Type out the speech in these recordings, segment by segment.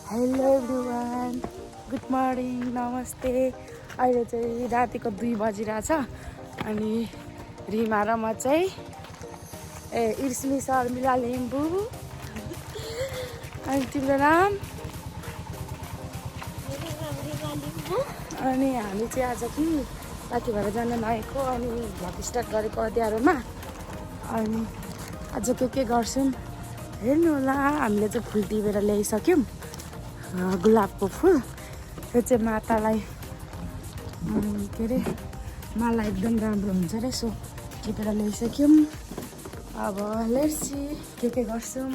Hello everyone, good morning, नमस्ते। अहिले चाहिँ रातिको 2 बजिरहेछ अनि रिमा र म चाहिँ इर्स्मी शर्मिला लिम्बू। अनि तिम्रो नाम? अनि हामी चाहिँ आज कि साथी भएर जान लागेको अनि भ्लग स्टार्ट गरेको अँध्यारोमा। अनि आज के गर्छौँ हेर्नु होला। हामीले चाहिँ फुल टिपेर ल्याइसक्यौँ, गुलाबको फुल। त्यो चाहिँ मातालाई के अरे माला एकदम राम्रो हुन्छ अरे, सो टिपेर ल्याइसक्यौँ। अब लेट्स सी के गर्छौँ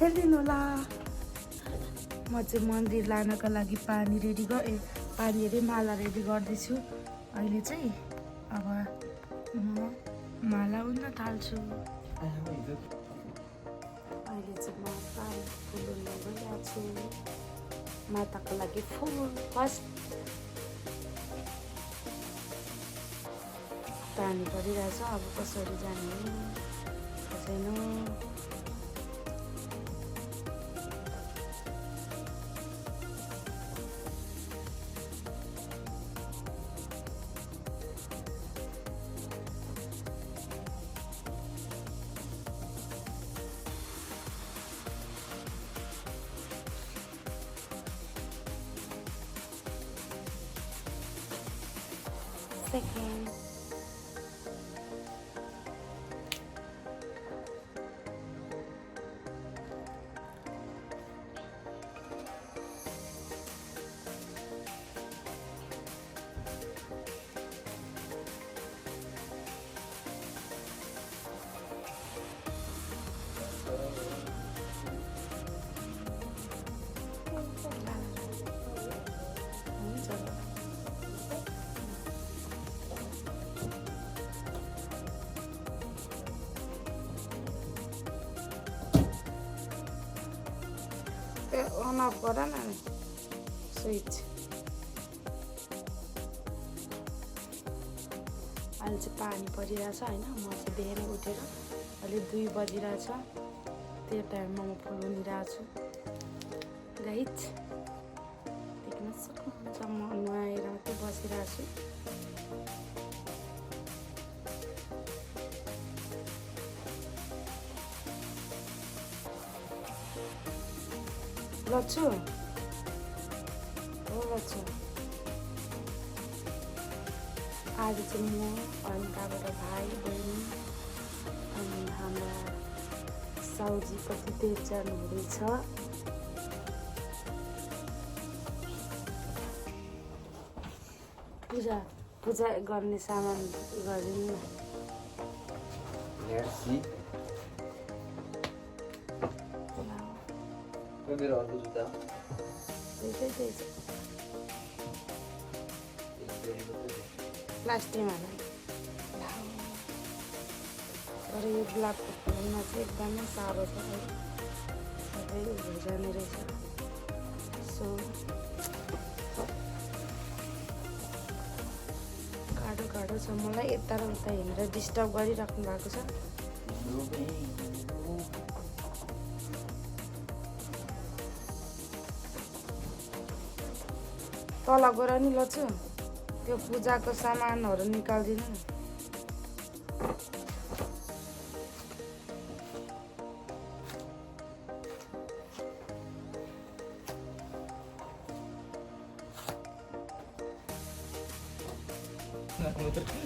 हेरिदिनु होला। म चाहिँ मन्दिर लानको लागि पानी अरे माला रेडी गर्दैछु। अहिले चाहिँ अब म माला उन्न थाल्छु। अहिले चाहिँ म पानी फुल उन्न गइरहेको छु माताको लागि। फुल फर्स्ट पानी परिरहेछ, अब कसरी जाने छैन। Second. अन अफ गर न स्विच। अहिले चाहिँ पानी परिरहेछ होइन। म चाहिँ बिहानै उठेर अहिले 2 बजिरहेछ, त्यो टाइममा म फुल उनिरहेको छु। गाइज देख्न सक्नुहुन्छ म नुहाएर मात्रै बसिरहेको छु। लच्छु हो लच्छु। आज चाहिँ म अनि त्यहाँबाट भाइ बहिनी अनि हाम्रा साउजी कति देर जानु हुँदैछ। पूजा गर्ने सामान गरिदिनु न। मेरो अर्को जुत्ता प्लास्टिकमा तर यो गुलाबको फुलमा चाहिँ एकदमै साह्रो छ, सबै उयो जाने रहेछ। सो गाह्रो छ मलाई, यता र उता हिँडेर डिस्टर्ब गरिराख्नु भएको छ। तल गएर नि लच्छु त्यो पूजाको सामानहरू निकालिदिनु न।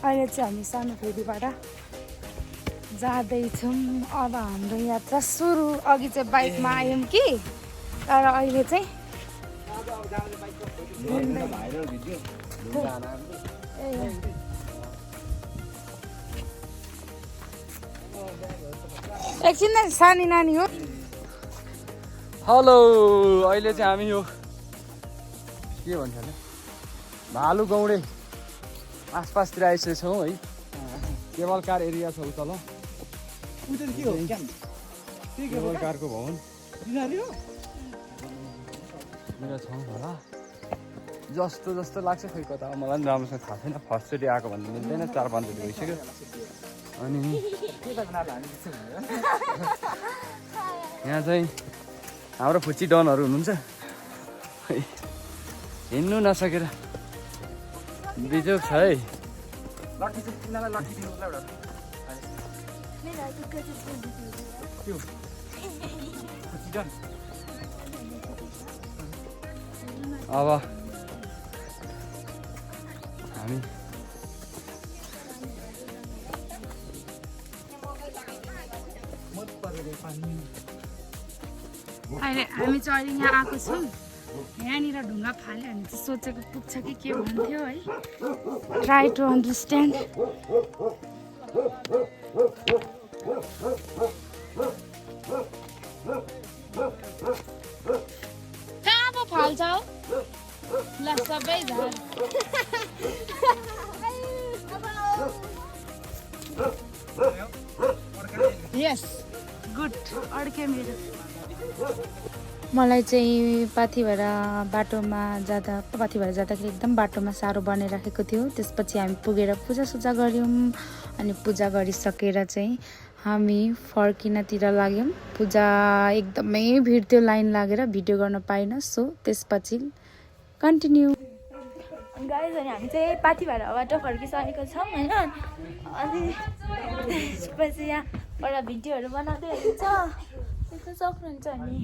अहिले चाहिँ हामी सानो फेदीबाट जाँदैछौँ। अब हाम्रो यात्रा सुरु। अघि चाहिँ बाइकमा आयौँ कि, तर अहिले चाहिँ एकछिन सानी नानी हो। हेलो, अहिले चाहिँ हामी यो के भन्छ अरे भालु गौडे आसपासतिर आइसकेको छौँ है। केबल कार एरिया छ उतल। केबल कारको भवन छौँ होला जस्तो लाग्छ। खोइ कता मलाई पनि राम्रोसँग थाहा छैन, फर्स्टचोटि आएको भन्नु मिल्दैन, 4-5 चोटि भइसक्यो। अनि यहाँ चाहिँ हाम्रो फुच्ची डनहरू हुनुहुन्छ। हिँड्नु नसकेर बिजोग छ है। अब हामी अहिले हामी चाहिँ अहिले यहाँ आएको छौँ। यहाँनिर ढुङ्गा फाल्यो भने चाहिँ सोचेको पुग्छ कि के भन्थ्यो है। Try to understand. कहाँ पो फाल्छ हौ? ल सबै झार। यस गुड। अड्के मेरो। मलाई चाहिँ पाथिभरा जाँदाखेरि एकदम बाटोमा साह्रो बनाइराखेको थियो। त्यसपछि हामी पुगेर पूजासुजा गऱ्यौँ अनि पूजा गरिसकेर चाहिँ हामी फर्किनतिर लाग्यौँ। पूजा एकदमै भिड थियो, लाइन लागेर भिडियो गर्न पाइनँ। सो त्यसपछि कन्टिन्यू। गाइज अनि हामी चाहिँ पाथिभराबाट फर्किसकेको छौँ होइन। अनि त्यसपछि यहाँबाट भिडियोहरू बनाउँदै हुनुहुन्छ, देख्न सक्नुहुन्छ। अनि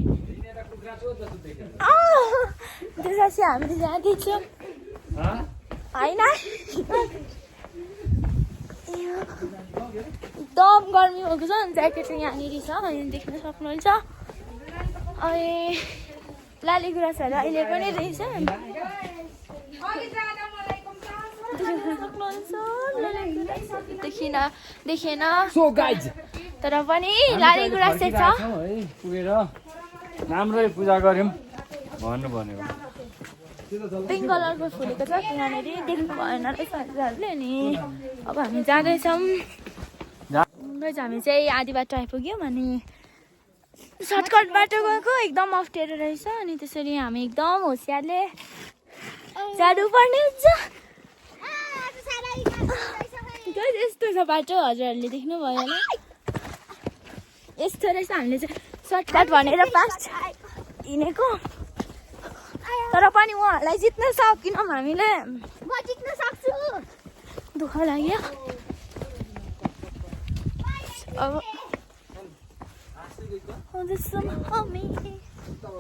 त्यसपछि हामीले जाँदैछौँ होइन। एकदम गर्मी भएको छ। ज्याकेट यहाँनिर छ अनि देख्न सक्नुहुन्छ। अनि लाली गुराँसहरू अहिले पनि रहेछ। देखेन तर पनि लाली गुराँस चाहिँ छ। पुगेर राम्रै पूजा गऱ्यौँ भन्नु भन्यो। पिङ्क कलरको फुलेको छ यहाँनिर, देख्नु भएन रहेछ हजुरहरूले। अनि अब हामी जाँदैछौँ। हामी चाहिँ आधी बाटो आइपुग्यौँ। अनि सर्टकट बाटो गएको एकदम अप्ठ्यारो रहेछ। अनि त्यसरी हामी एकदम होसियारले जानुपर्ने हुन्छ। यस्तो छ बाटो, हजुरहरूले देख्नुभयो होला। यस्तो रहेछ। हामीले चाहिँ सर्टकट भनेर फास्ट हिँडेको, तर पनि उहाँहरूलाई जित्न सकिनौँ हामीले। म जित्न सक्छु, दुःख लाग्यो। अब आउँदैछौँ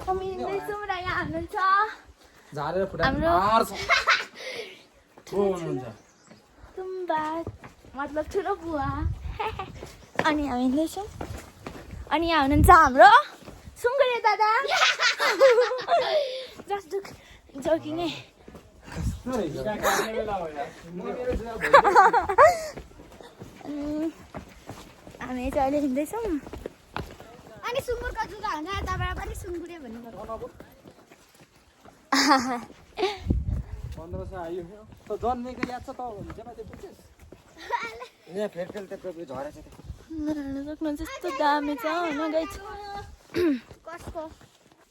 हामी हिँड्दैछौँ र यहाँ हुनुहुन्छ हाम्रो तुम्बा, मतलब ठुलो बुवा। अनि हामी हिँड्दैछौँ। अनि यहाँ हुनुहुन्छ हाम्रो सुँगुरे दादा। जस्ट जोकिङ है। हामी चाहिँ अहिले हिँड्दैछौँ। अनि सुँगुरको जुगा हुन्छ, तपाईँ पनि सुँगुरे भन्नुभयो। 1500 आयो त जन्मेको याद छ त हुन्छ न त्यो बुझ्छस्। यहाँ फेरफेर त कति झरेछ त सक्नु जस्तो दामी छ होइन गाइस। कसको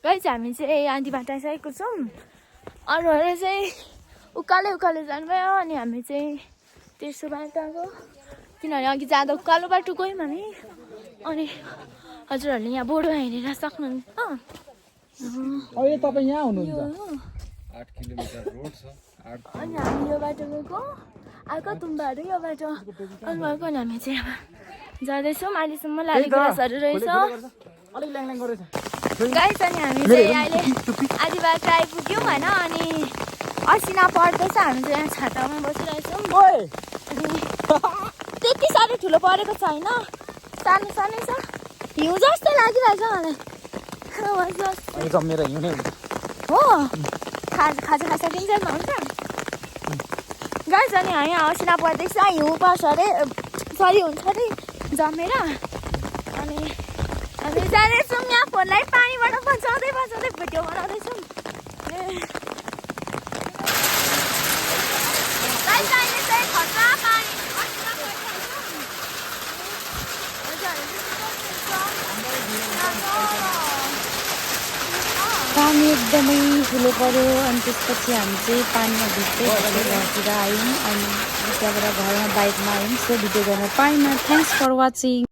गाइस हामी चाहिँ आधी बाटो आइसकेको छौँ। अरूहरू चाहिँ उकालो जानुभयो। अनि हामी चाहिँ तेर्सो बाटो आएको, किनभने अघि जाँदा उकालो बाटो गयौँ हामी। अनि हजुरहरूले यहाँ बोर्डमा हेरेर सक्नुहुन्छ। अहिले तपाईँ यहाँ हुनुहुन्छ। 8 किलोमिटर रोड छ। अनि हामी यो बाटो गएको, आएको तुम्बाहरू यो बाटो अनि गएको। अनि हामी चाहिँ अब जाँदैछौँ। अहिलेसम्म लाली गुराँसहरू रहेछ गाइस। अनि हामी चाहिँ अहिले आधी बाटो आइपुग्यौँ होइन। अनि असिना पर्दैछ। हामी चाहिँ यहाँ छातामा बसिरहेछौँ। त्यति साह्रो ठुलो परेको छैन, सानो सानो छ। हिउँ जस्तो लागिरहेछ मलाई। हो खाजा सकिन्छ हुन्छ गाइस। अनि यहाँ असिना पर्दैछ, हिउँ पर्छ अरे, सरी हुन्छ अरे जमेर। अनि हामी जाँदैछौँ। यहाँ फोनलाई पानीबाट बचाउँदै भिडियो बनाउँदैछौँ। पानी एकदमै ठुलो पऱ्यो। अनि त्यसपछि हामी चाहिँ पानीमा भिज्दै घरतिर आयौँ। अनि त्यहाँबाट घरमा बाइकमा आयौँ। सो भिडियो गर्न पाइनँ। Thanks for watching.